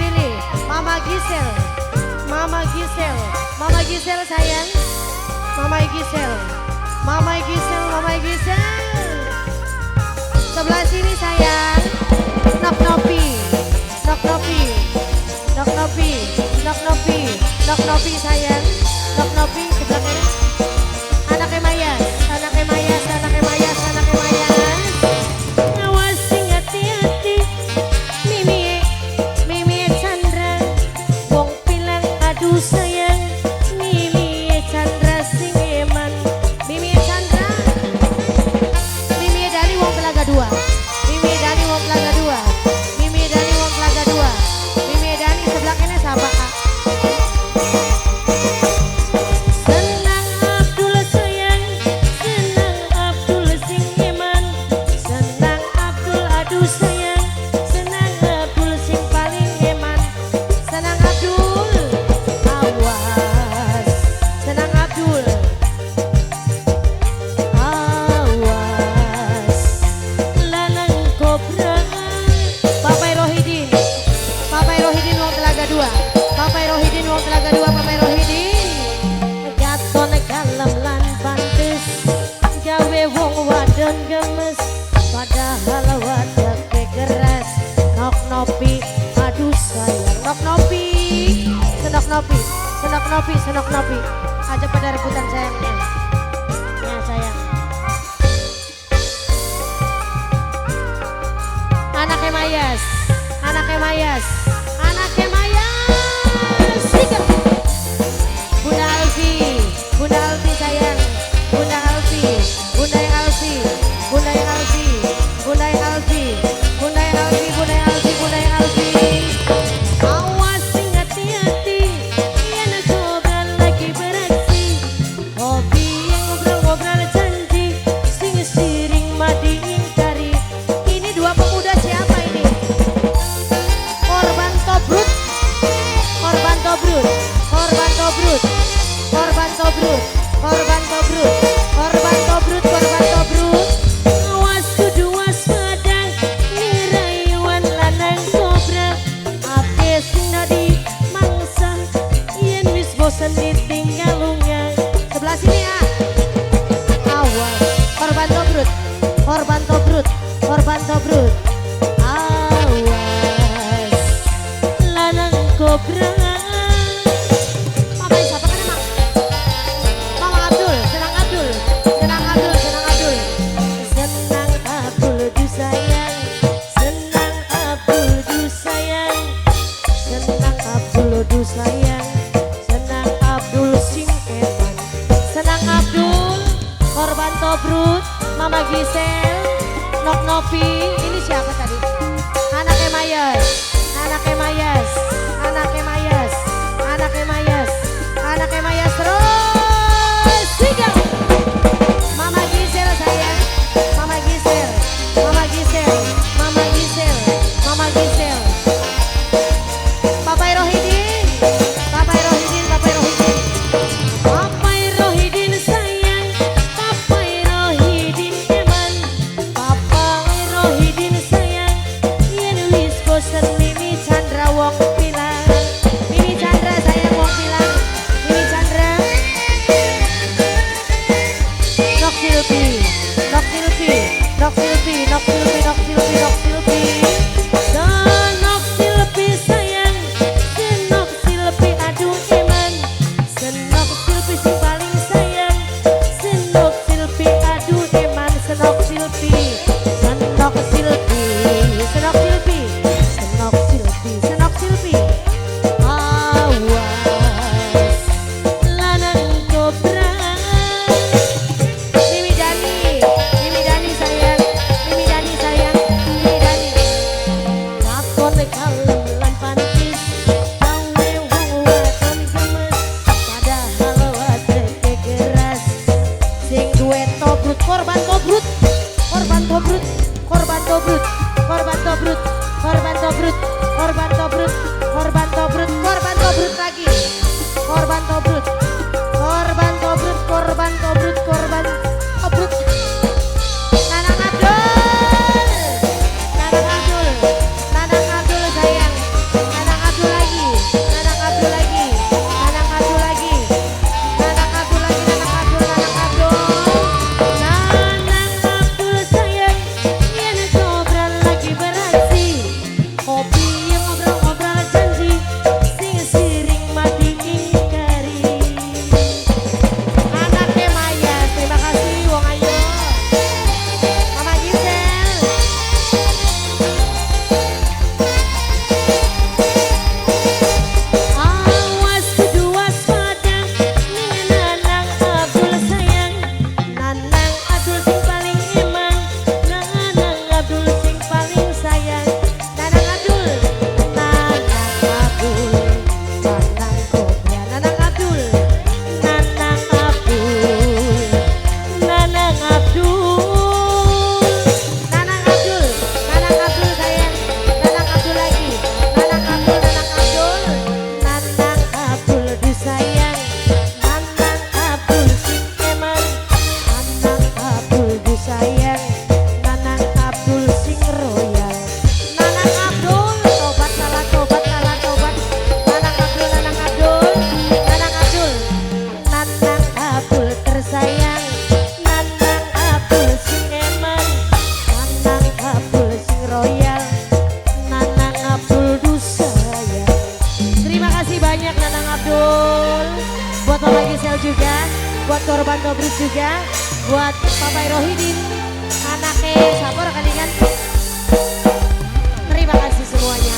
sini. Mama Gisel, Mama Gisel, Mama Gisel sayang. Mama Gisel, Mama Gisel, Mama Gisel. Sebelah sini sayang. Nok Nopi, Nok Nopi, Nok Nopi, Nok Nopi, Nok Nopi sayang. Nok Nopi sebelah kanan. Anaknya Mayas, anaknya Mayas, anaknya Mayas, anaknya Mayas. Awas sing hati-hati, Mimi, Mimi Chandra, wong bilang aduh sayang, Mimi Chandra sing eman, Mimi Chandra, Mimi dari wong Telaga 2, Mimi dari wong Telaga 2, Mimi dari wong Telaga 2, Mimi dari sebelah kanan siapa kak? Senang Abdul sayang, senang Abdul sing eman, senang Abdul aduh sayang, senang Abdul sing paling eman, senang Abdul awas, senang Abdul awas, lanang kobra. Papai Rohidin, Papai Rohidin wong Telaga 2, Papai Rohidin wong Telaga 2, Papai Rohidin. Katon kalem lan pantes gawe wong wadon gemes, padahal wadake keras. Nok Nopi aduh sayang, Nok Nopi, senok Nopi, senok Nopi, senok Nopi. Aja pada rebutan sayangnya. Ya sayang. Anaknya Mayas, anaknya Mayas, anaknya Mayas. Sikat. Bunda Alfi, Bunda Alfi sayang, Bunda Alfi, Bunda Alfi, Bunda Alfi, Bunda Alfi, Bunda Alfi, Bunda Alfi, Bunda Alfi. Awas sing hati-hati, yen kobra lagi beraksi, hobi yang ngobrol-ngobrol janji, sing siring mati ingkari. Ini dua pemuda siapa ini? Korban Tobrut, korban Tobrut, korban Tobrut, korban Tobrut, korban Tobrut, korban Tobrut, korban Tobrut. Awas kudu waspada, ning rayuan lanang kobra, akeh sing dadi mangsa, yen wis bosen ditinggal lunga. Sebelah sini ya. Awas, korban Tobrut, korban Tobrut, korban Tobrut. Awas, lanang kobra. Mama siapa kan emang? Mama Abdul, senang Abdul, senang Abdul, senang Abdul, senang Abdul du sayang, senang Abdul du sayang, senang Abdul du sayang, senang Abdul sing eman, senang Abdul, korban Tobrut, Mama Gisel, Nok Nopi, ini siapa tadi? Anaknya Mayas, anaknya Mayas, anaknya Mayas, anaknya Mayas, anaknya Mayas terus. Tiga. Mama Gisel sayang, Mama Gisel, Mama Gisel, Mama Gisel, Mama Gisel. Papai Rohidin, Papai Rohidin, Papai Rohidin. Papai Rohidin sayang, Papai Rohidin eman, Papai Rohidin sayang, yen wis bosen Mimi Chandra wong pilang, Mimi Chandra sayang wong pilang, Mimi Chandra. Nok Silpi, Nok Silpi, Nok Silpi, Nok Silpi, Nok Silpi, Nok Silpi. Senok Silpi sayang, senok Silpi aduh eman, senok Silpi sing paling sayang, senok Silpi aduh eman, senok Silpi, senok Silpi, senok Silpi, senok Silpi, senok Silpi. Awas, lanang kobra. Mimi Dani, Mimi Dani sayang, Mimi Dani sayang, Mimi Dani. Katon kalem lan pantis, gawe wong wadon gemes, padahal wateke keras. Sing duwe Tobrut, korban Tobrut, korban Tobrut, korban Tobrut, korban Tobrut, korban Tobrut, korban Tobrut, korban Tobrut, korban Tobrut lagi. Korban Tobrut, korban Tobrut, korban Tobrut, korban Tobrut. Nanang Abdul, Nanang Abdul, Nanang Abdul sayang, Nanang Abdul. banyak, Nanang Abdul. Buat Mama Gisel juga, buat korban Tobrut juga, buat Papa Rohidin, anaknya siapa kalian. Terima kasih semuanya.